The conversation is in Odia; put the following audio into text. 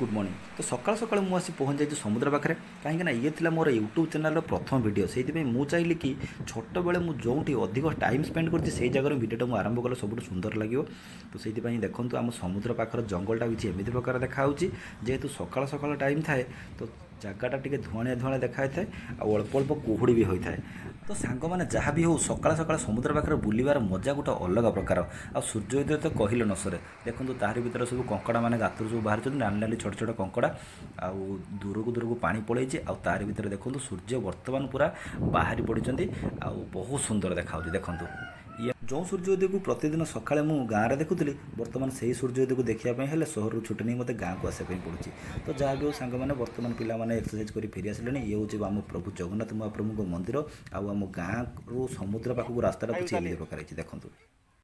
Good morning. ତ ସକାଳୁ ସକାଳୁ ମୁଁ ଆସି ପହଞ୍ଚି ଯାଇଛି ସମୁଦ୍ର ପାଖରେ, କାହିଁକିନା ଇଏ ଥିଲା ମୋର ୟୁଟ୍ୟୁବ୍ ଚ୍ୟାନେଲ୍ର ପ୍ରଥମ ଭିଡ଼ିଓ। ସେଇଥିପାଇଁ ମୁଁ ଚାହିଁଲି କି ଛୋଟବେଳେ ମୁଁ ଯେଉଁଠି ଅଧିକ ଟାଇମ୍ ସ୍ପେଣ୍ଡ କରିଛି, ସେଇ ଜାଗାରୁ ଭିଡ଼ିଓଟା ମୁଁ ଆରମ୍ଭ କଲେ ସବୁଠୁ ସୁନ୍ଦର ଲାଗିବ। ତ ସେଇଥିପାଇଁ ଦେଖନ୍ତୁ, ଆମ ସମୁଦ୍ର ପାଖର ଜଙ୍ଗଲଟା କିଛି ଏମିତି ପ୍ରକାର ଦେଖାହେଉଛି। ଯେହେତୁ ସକାଳ ସକାଳ ଟାଇମ୍ ଥାଏ, ତ ଜାଗାଟା ଟିକେ ଧୁଆଁଳିଆ ଧୁଆଁଳିଆ ଦେଖାଯାଇଥାଏ ଆଉ ଅଳ୍ପ ଅଳ୍ପ କୁହୁଡ଼ି ବି ହୋଇଥାଏ। ତ ସାଙ୍ଗମାନେ, ଯାହା ବି ହେଉ, ସକାଳ ସକାଳ ସମୁଦ୍ର ପାଖରେ ବୁଲିବାର ମଜା ଗୋଟେ ଅଲଗା ପ୍ରକାର। ଆଉ ସୂର୍ଯ୍ୟୋଦୟ ତ କହିଲେ ନ ସରେ। ଦେଖନ୍ତୁ, ତାହାରି ଭିତରେ ସବୁ କଙ୍କଡ଼ା ମାନେ ଗାତରୁ ସବୁ ବାହାରିଛନ୍ତି, ନାଲି ନାଲି ଛୋଟ ଛୋଟ କଙ୍କଡ଼ା। ଆଉ ଦୂରକୁ ଦୂରକୁ ପାଣି ପଳେଇଛି। ଆଉ ତାରି ଭିତରେ ଦେଖନ୍ତୁ, ସୂର୍ଯ୍ୟ ବର୍ତ୍ତମାନ ପୁରା ବାହାରି ପଡ଼ିଛନ୍ତି ଆଉ ବହୁତ ସୁନ୍ଦର ଦେଖାହେଉଛି। ଦେଖନ୍ତୁ, ଇଏ ଯେଉଁ ସୂର୍ଯ୍ୟୋଦୟକୁ ପ୍ରତିଦିନ ସକାଳେ ମୁଁ ଗାଁରେ ଦେଖୁଥିଲି, ବର୍ତ୍ତମାନ ସେଇ ସୂର୍ଯ୍ୟୋଦୟକୁ ଦେଖିବା ପାଇଁ ହେଲେ ସହରରୁ ଛୁଟି ନେଇ ମୋତେ ଗାଁକୁ ଆସିବା ପାଇଁ ପଡ଼ୁଛି। ତ ଯାହା ବି ହେଉ ସାଙ୍ଗମାନେ, ବର୍ତ୍ତମାନ ପିଲାମାନେ ଏକ୍ସରସାଇଜ୍ କରି ଫେରି ଆସିଲେଣି। ଇଏ ହେଉଛି ଆମ ପ୍ରଭୁ ଜଗନ୍ନାଥ ମହାପ୍ରଭୁଙ୍କ ମନ୍ଦିର। ଆଉ ଆମ ଗାଁରୁ ସମୁଦ୍ର ପାଖକୁ ରାସ୍ତାଟା କିଛି ଏମିତି ପ୍ରକାର ହେଇଛି, ଦେଖନ୍ତୁ।